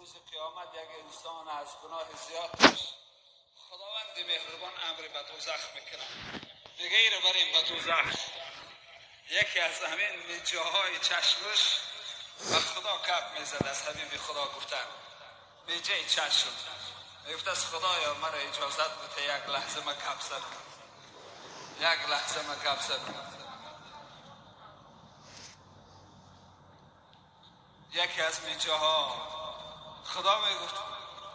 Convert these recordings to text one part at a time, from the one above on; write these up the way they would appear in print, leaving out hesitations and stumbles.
Рӯзи қиёмат як инсон аз гуноҳи зиёд дошт. Худованди меҳрубон амр ба дӯзах мекунад, мега: «Иро барем ба дӯзах». Яке аз ҳамин миҷаҳои чашмаш ба Худо гап мезад. Аз ҳабиби Худо гуфтан, миҷаи чашм мегуфт аз Худоё, маро иҷозат бите, як лаҳза ма гап занам, як лаҳза ма гап занам. Яке аз миҷаҳо Худо мегуфт,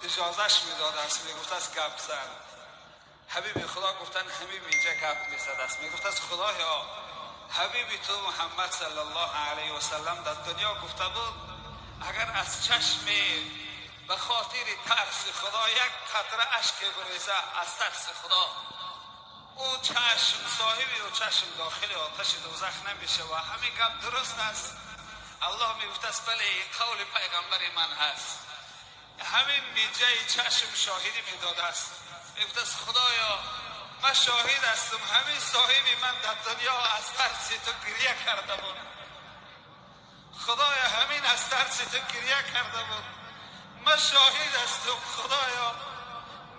иҷозаш медодааст, мегуфт аст: «Гап зан». Ҳабиби Худо гуфтан, ҳамин миҷа гап мезадааст, мегуфт аст: «Худоё, ҳабиби ту Муҳаммад саллаллоҳу алайҳи васаллам дар дунё гуфта буд, агар аз чашми ба хотири тарси Худо як қатра ашке биреза аз тарси Худо, ӯ чашм, соҳиби ӯ чашм дохили оташи дӯзах намешавад. Ҳамин гап дуруст аст?» Аллоҳ мегуфтааст: «Бале, қавли пайғамбари ман ҳаст». Ҳамин миҷаи чашм шоҳидӣ медодааст, мегуфтааст: «Худоё, ман шоҳид ҳастам, ҳамин соҳиби ман дар дунё аз тарси ту гиря карда буд. Худоё, ҳамин аз тарси ту гиря карда буд. Ман шоҳид ҳастам. Худоё,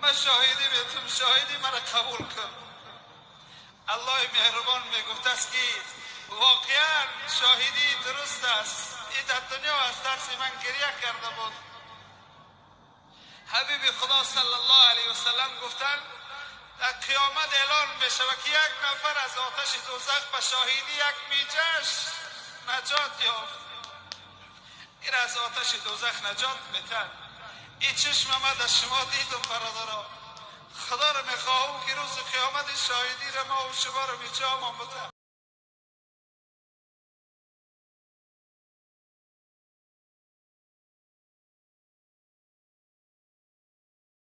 ман шоҳидӣ метум, шоҳидӣ маро қабул кун». Аллоҳи меҳрубон мегуфтааст, ки воқеан шоҳидӣ дуруст аст, ин дар дунё аз тарси ман гиря карда буд. Ҳабиби Худо саллаллоҳу алайҳи васаллам гуфтанд, дар қиёмат эълон мешавад, ки як нафар аз оташи дӯзах ба шоҳидӣ як миҷаш наҷот ёфт. Ин аз оташи дӯзах наҷот метад. Ин чашма ма дар шумо дидум, бародаро. Худоро мехоҳам, ки рӯзи қиёмат шоҳидиро ма шуморо миҷаамон бутад.